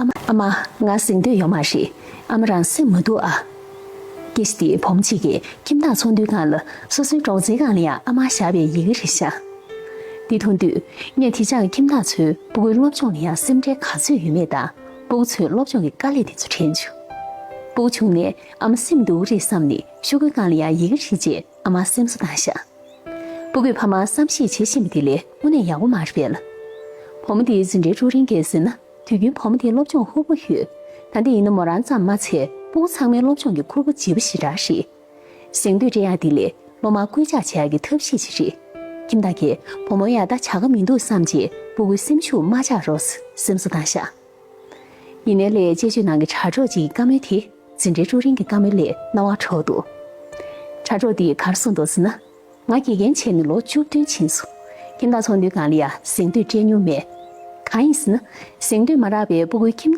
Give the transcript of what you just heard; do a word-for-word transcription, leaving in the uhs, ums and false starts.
ཨ་མ། ཨ་མ། ང་གཟེངས་འདོད་ཡོད་མ་རེད། ཨ་མ་རང་སེམས་མི་སྡུག་ཨ། སྐད་ཆ་དེ་བུ་མོ་གཅིག་གིས་ཁྱིམ་བདག་ཚོགས་འདུའི་སྒང་ལ་སོ་སོའི་སྒྲོག་ཙེའི་སྒང་ལ་ཡང་ཨ་མ་བཞག་པའི་ཡི་གེ་རེད་ཤག་འདི་མཐོང་དུས་ངས་དེ་ཅག་གི་ཁྱིམ་བདག་ཚོས་སྤུ་གུའི་སློབ་སྦྱོང་ལ་ཡང་སེམས་ཁྲལ་ག་ཚོད་ཡོད་མེད་དང་། སྤུ་གུ་ཚོའི་སློབ་སྦྱོང་གི་དཀའ་ལས་དེ་ཚོ་དྲན་བྱུང་། སྤུ་གུ་ཆུང་ནས་ཨ་མ་སེམས་སྡུག་གི་རེད་བསམ་ནས་ཤོག་གུའི་སྒང་ལ་ཡང་ཡི་གེ་བྲིས་རྗེས་ཨ་མ་སེམས་གསོ་བཏང་ཤག་སྤུ་གུས་ཕ་མར་བསམ་ཤེས་བྱེད་བཞིན་པ་དེ་ལས་དངོས་གནས་ཡག་པོ་མ་རེད་པས་ལ། བུ་མོ་དེའི་འཛིན་གྲྭའི་ཀྲུའུ་རིན་གྱིས་ཟེར་ན། དུས་རྒྱུན་བུ་མོ་དེའི་སློབ་སྦྱོང་ཧུར་པོ་ཡོད། ད་ལྟ་ཡིན་ན་མོ་རང་ཙམ་མ་ཚད་སྤུ་གུ་ཚང་མའི་སློབ་སྦྱོང་གི་ཁུར་པོ་ལྗིད་པོ་ཞེ་དྲག་རེད། གཟེངས་བསྟོད་སྤྲད་ཡག་འདི་ལས་སློབ་མར་སྐུལ་ལྕག་བྱེད་ཡག་གི་ཐབས་ཤེས་ཅིག་རེད། ཁྱིམ་བདག་གིས་བུ་མོ་ཡག་ད་བྱ་དགའ་མི་འདུག་བསམ་རྗེས་སྤུ་གུའི་སེམས་ཤུགས་མ་ཆག་རོགས་སེམས་གསོ་བཏང་ཤག་ཡིན་ནའི་ལས་དཔྱད་བརྗོད་ནང་གི་དྲ་གྲོགས་ཅིག་གི་བཀའ་མོལ་དེ་འཛིན་གྲྭའི་ཀྲུའུ་རིན་གྱི་བཀའ་མོལ་ལས་རྣ་བར་འགྲོ་འདུག་དྲ་གྲོགས་དེས་ག་རེ་གསུངས་འདུག་ཟེར་ན། ང་དགེ་རྒན་བྱས་ནས་ལོ་བཅུ་བདུན་ཕྱིན་སོང་། ཁྱིམ་བདག་ཚོགས་འདུའི་སྒང་ལ་ཡང་གཟེངས་བསྟོད་སྤྲད་མྱོང་མེད། གང་ཡིན་ཟེར་ན། གཟེངས་བསྟོད་མ་རག་པའི་སྤུ་གུའི་ཁྱིམ་